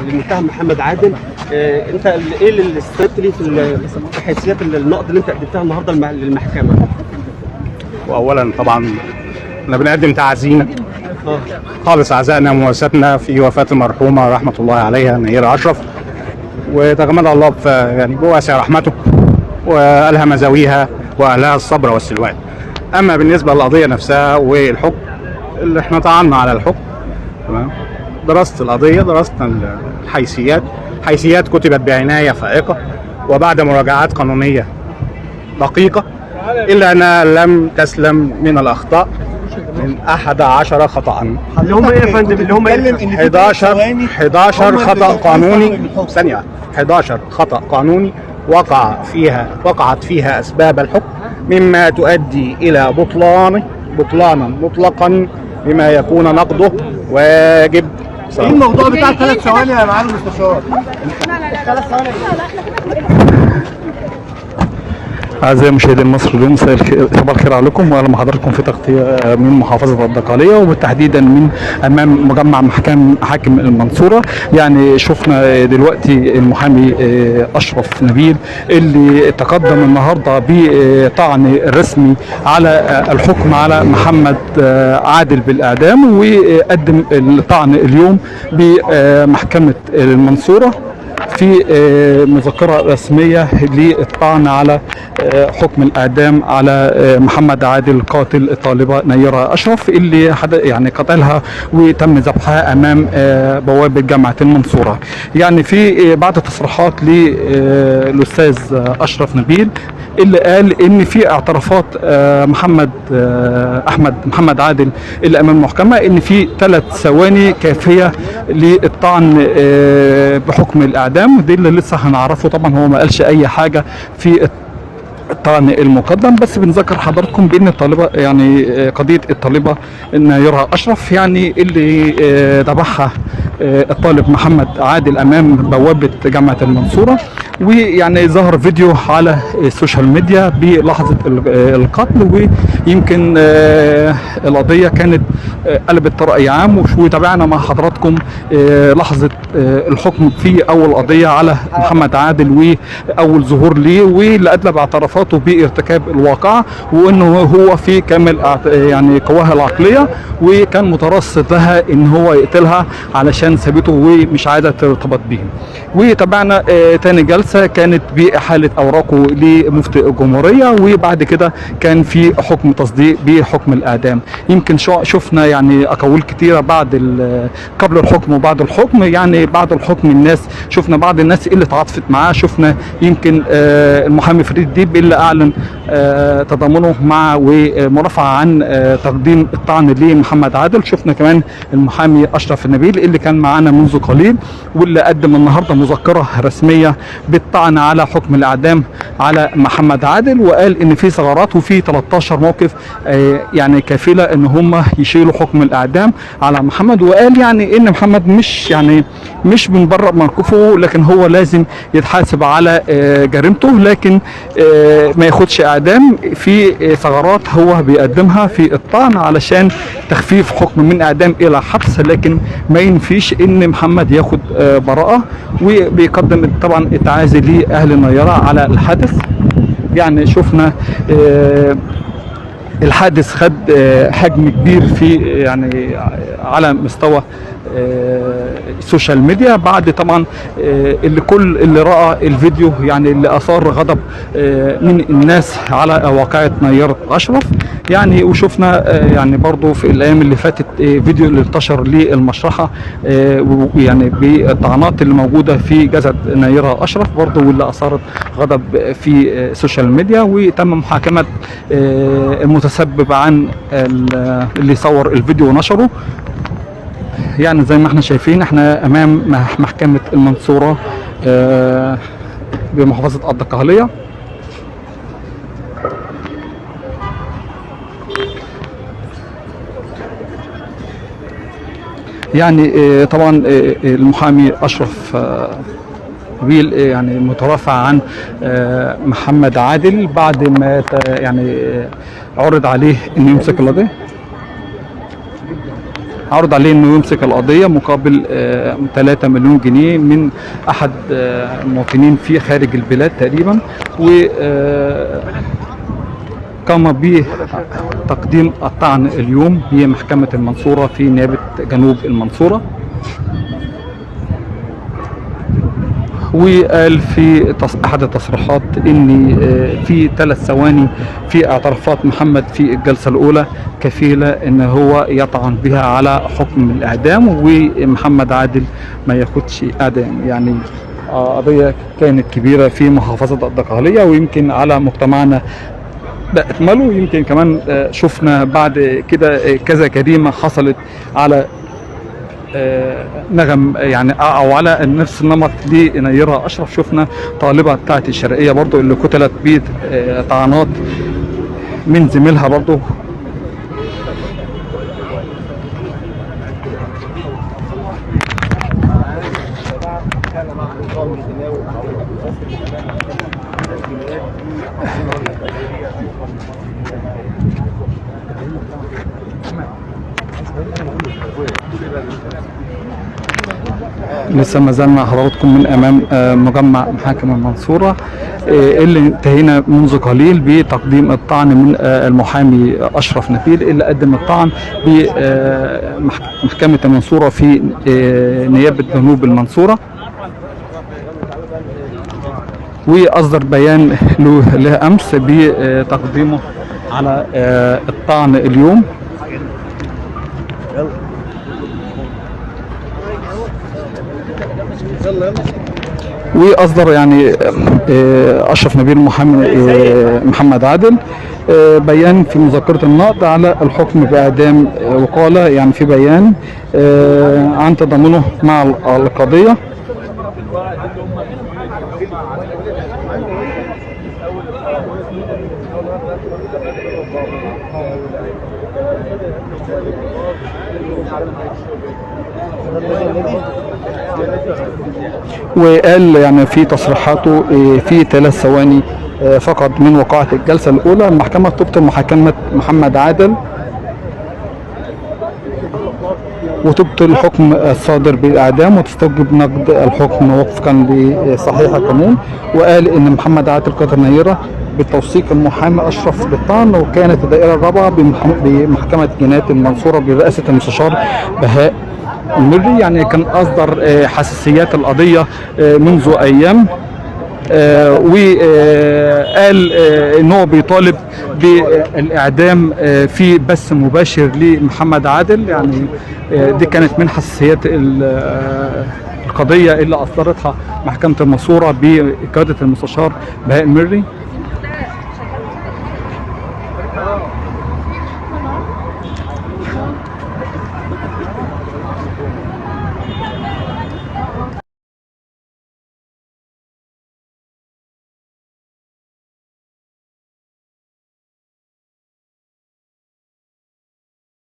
للمتهم محمد عادل. انت ايه اللي استفدت ليه في حيثيات النقد اللي انت قدمتها النهارده للمحكمة؟ واولا طبعا احنا بنقدم تعازينا خالص عزائنا ومواساتنا في وفاه المرحومة رحمه الله عليها نيره اشرف، وتغمدها الله يعني بواسع رحمته والهم ذويها واهلها الصبر والسلوان. اما بالنسبة للقضية نفسها والحكم اللي احنا طعنا على الحكم، تمام، درست القضية، درسنا الحيثيات، حيثيات كتبت بعناية فائقة وبعد مراجعات قانونية دقيقة، الا انها لم تسلم من الاخطاء من 11 خطأ. اللي هم ايه يا فندم؟ اللي هم ايه؟ 11 خطأ قانوني. ثانية، 11 خطأ قانوني وقعت فيها أسباب الحكم، مما تؤدي إلى بطلانا مطلقا بما يكون نقضه واجب. ايه الموضوع بتاع 3 ثواني يا معالي المستشار؟ أعزائي مشاهدي مصر اليوم، صباح الخير عليكم وأهلا بحضراتكم في تغطية من محافظة الدقهلية وبالتحديدا من أمام مجمع حاكم المنصورة. يعني شفنا دلوقتي المحامي أشرف نبيل اللي تقدم النهارده بطعن رسمي على الحكم على محمد عادل بالإعدام، وقدم الطعن اليوم بمحكمة المنصورة في مذكرة رسمية للطعن على حكم الإعدام على محمد عادل قاتل الطالبة نيرة أشرف اللي يعني قتلها وتم ذبحها أمام بوابة جامعة المنصورة. يعني في بعض تصريحات للأستاذ أشرف نبيل اللي قال إن في اعترافات محمد أحمد محمد عادل اللي أمام المحكمة إن في 3 ثواني كافية للطعن بحكم الإعدام، دي اللي لسه هنعرفه. طبعا هو ما قالش أي حاجة في الطعن المقدم، بس بنذكر حضراتكم بان الطالبة يعني قضية الطالبة نيره اشرف يعني اللي ذبحها الطالب محمد عادل امام بوابه جامعه المنصورة، ويعني ظهر فيديو على السوشيال ميديا بلحظة القتل، ويمكن القضية كانت قلبت رأي عام، وتابعنا مع حضراتكم لحظة الحكم في اول قضية على محمد عادل واول ظهور ليه، واللي ادلى باعترافاته بارتكاب الواقعة وانه هو في كامل يعني قواه العقلية، وكان مترصد لها ان هو يقتلها علشان سابته ومش عايزه ترتبط بيه. وتابعنا تاني جلسه كانت باحاله اوراقه لمفتي الجمهورية، وبعد كده كان في حكم تصديق بحكم الاعدام. يمكن شفنا يعني اقاويل كتيرة بعد قبل الحكم وبعد الحكم. يعني بعد الحكم الناس شفنا بعض الناس اللي تعاطفت معاه، شفنا يمكن المحامي فريد ديب اللي اعلن تضامنه مع ومرافعه عن تقديم الطعن لمحمد عادل. شفنا كمان المحامي اشرف النبيل اللي كان معانا منذ قليل واللي قدم النهارده مذكره رسمية بالطعن على حكم الاعدام على محمد عادل، وقال ان في ثغرات وفي 13 موقف يعني كافله ان هم يشيلوا حكم الاعدام على محمد. وقال يعني ان محمد مش بنبرر موقفه، لكن هو لازم يتحاسب على جريمته، لكن ما ياخدش اعدام. في ثغرات هو بيقدمها في الطعن علشان تخفيف حكم من اعدام الى حبس، لكن ما ينفيش ان محمد ياخد براءة. وبيقدم طبعا التعازي لاهل نيرة على الحادث. يعني شفنا الحادث خد حجم كبير في يعني على مستوى السوشيال ميديا، بعد طبعا اللي كل اللي رأى الفيديو يعني اللي اثار غضب من الناس على واقعة نيرة اشرف. يعني وشفنا يعني برضو في الايام اللي فاتت فيديو اللي انتشر للمشرحة يعني بالطعنات اللي موجودة في جسد نيرة اشرف برضو، واللي اثارت غضب في السوشيال ميديا، وتم محاكمة المتسبب عن اللي صور الفيديو ونشره. يعني زي ما احنا شايفين احنا امام محكمة المنصورة بمحافظة الدقهلية. يعني طبعا المحامي اشرف نبيل يعني مترافع عن محمد عادل بعد ما يعني عرض عليه انه يمسك القضية. عرض عليه انه يمسك القضية مقابل 3 مليون جنيه من احد المواطنين في خارج البلاد تقريبا، و قام بتقديم الطعن اليوم بمحكمة المنصورة في نيابة جنوب المنصورة. وقال في احد التصريحات ان في 3 ثواني في اعترافات محمد في الجلسة الاولى كفيله ان هو يطعن بها على حكم الاعدام، ومحمد عادل ما ياخدش اعدام. يعني قضية كانت كبيرة في محافظة الدقهليه ويمكن على مجتمعنا باكمله. يمكن كمان شفنا بعد كده كذا جريمة حصلت على نغم، يعني او على نفس النمط لنيرة اشرف. شفنا طالبه بتاعت الشرقية برضو اللي قتلت بطعنات من زميلها برضو. لسه ما زلنا حضراتكم من امام مجمع محاكم المنصورة اللي انتهينا منذ قليل بتقديم الطعن من المحامي اشرف نبيل اللي قدم الطعن بمحكمه المنصورة في نيابة جنوب المنصورة، واصدر بيان له امس بتقديمه على الطعن اليوم. واصدر يعني اشرف نبيل محامي محمد عادل بيان في مذكره النقد على الحكم باعدام، وقال يعني في بيان عن تضامنه مع القضية. وقال يعني في تصريحاته في 3 ثواني فقط من وقعة الجلسة الأولى المحكمة تبطل محاكمة محمد عادل وتبطل الحكم الصادر بالإعدام وتستوجب نقد الحكم وفقا لصحيح القانون. وقال إن محمد عادل قتل نيرة بالتوثيق المحامي أشرف بالطعن، وكانت الدائرة الرابعة بمحكمة جنايات المنصورة برئاسة المستشار بهاء المري. يعني كان أصدر حساسيات القضية منذ أيام، وقال إن هو بيطالب بالإعدام في بث مباشر لمحمد عادل. يعني دي كانت من حساسيات القضية اللي أصدرتها محكمة المنصورة بقيادة المستشار بهاء المري.